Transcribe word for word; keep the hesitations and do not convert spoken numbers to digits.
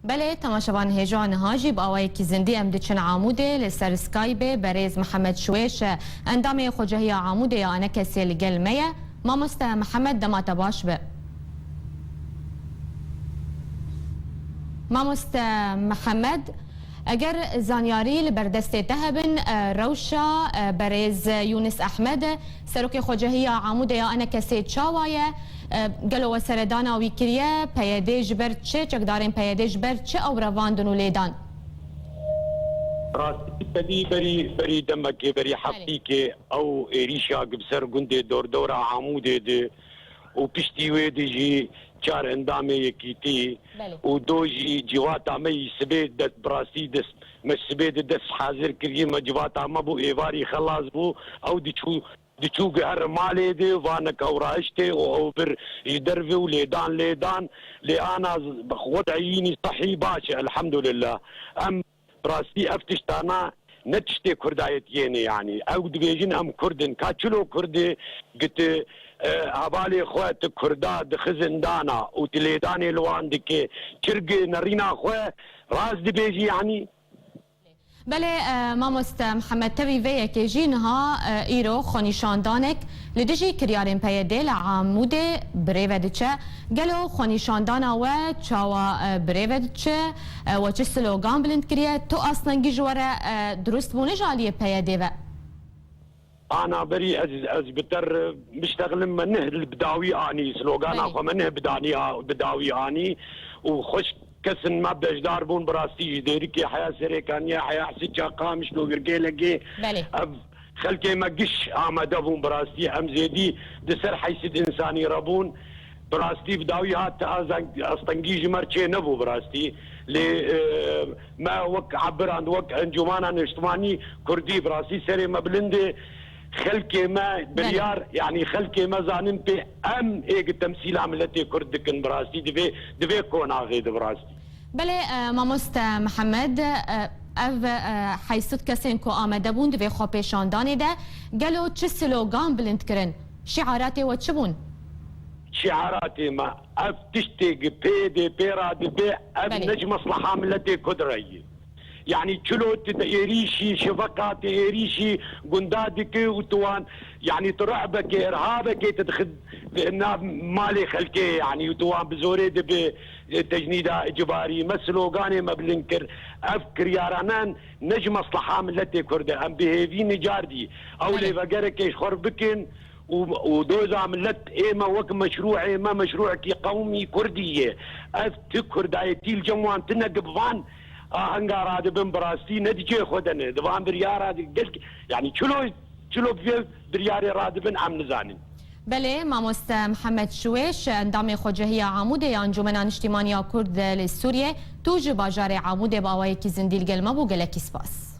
Belê, temaşevan hêja niha jî bi awayekî zindî em diçin Amûdê. Li ser Skypeê berêz Mihemed Şuwêş, endamê Xwecehiya Amûdê ya Anekesê li gel me ye. Mamoste Mihemed, dema te baş be. Mamoste Mihemed, eger zanyarî li ber destê te hebin, e, rewşa, e, berêz Yûnis Ehmed, serokê Xwecehiya Amûdê ya Enekesê çawa ye? E, gelo we seredana wî kiriye? P Y D ji ber çi? Çekdarên P Y D ji ber çi ew revandin û lêdan? Rastî, berî, berî, berî demekê, berî Belê. heftîkê ew êrîşa bi ser gundê dordora Amûdê di û piştî wê di jî çar endamê yekîtî Belê. û do jî civata me yî sibê dest bi rastî dest, me sibê di dest hazir kiriye, me civata me bû êvarî xelas bû, ew diçû, diçû guher malê di, vanek ew raiştê û ew bir ji derve û lêdan lêdan, lê ana z-, xwedeyînî sehî baş e, elhamdulillah. Em Bi rastî ev tiştana ne tiştê Kurdayetiyê ne, yanî ew dibêjin em Kurd in. Ka çilo Kurdê giti, e, hevalê xwe ti Kurda dixi zindana û ti lêdanê li wan dike, çirgê nerîna xwe rast dibêjî, yanî? Belê, e, mamoste Mihemed, tevî vê yekê jî niha, e, îro xwenîşandanek li dijî kiryarên P Y D li Amûdê birêve diçe. Gelo xwenîşandana we çawa, e, birêve diçe? E, we çi slogan bilind kiriye? Tu astengî ji we re, e, dirust bûne ji aliyê P Y D ve? Ana berî ez, ez bi te re biştexlim, me nih li bi dawî anî, slogana Belê. xwe me nih bi danî a-, bi dawî anî û xweş kesin me beşdar bûn, bi rastî ji Dêrikê heya Serêkaniyê, heya Hesê Çaqa, Mişlo Girgêlekê. Belê. Ev xelkê me giş amade bûn, bi rastî em zêdî di ser heysit însanî re bûn. Bi rastî bi dawî hat azan-, astengî ji me re çê nebû bi rastî. Lê, e, me wek ebirand, wek Encûmana Niştimanî Kurdî bi rastî serê me bilind e. Xelkê me Belê. biryar, yanî xelkê me zanin pê em êgi temsîla miletê Kurd dikin bi rastî, di vê, di vê konaxê de bi rastî. Belê, e, mamoste Mihemed, e, ev, e, heyşt sed kesên ku amade bûn di vê xwepêşandanê de, gelo çi slogan bilind kirin? Şiaratê we çi bûn? Şiaratê me, ev tiştê gi pê dê pê ra dibe, ev Belê. ne ji mesleha miletê Kurd re ye. Yanî çilo tu di êrîşî, şeveqa tu êrîşî gunda dike û tu wan, yanî tu ru'bekê, irhabekê tu dixi nav malê xelkê, yanî û tu wan bi zorê dibe, e, tecnîda icbarî. Me sloganê me bilind kir. Ev kiryaranan ne ji mesleha miletê Kurd e. Em bi hêvî nicardî ew Belê. lêvegerekê ji xwe re bikin. û, û doza milet ê me wek meşrûê me, meşrûekî qewmî kurdî ye. Ev ti kurdayetî li cem wan tine, gi bi van ahenga radibin, bi rastî ne di cihê xwe de ne. Di van biryara di gel, yanî çilo, çilo bi vê biryarê radibin em nizanin. Belê, mamoste Mihemed Şuwêş, endamê Xwecehiya Amûdê ya Encûmena Niştîmaniya Kurd li Sûriyê, tu ji bajarê Amûdê bi awayekî zindî li gel me bû, gelekî spas.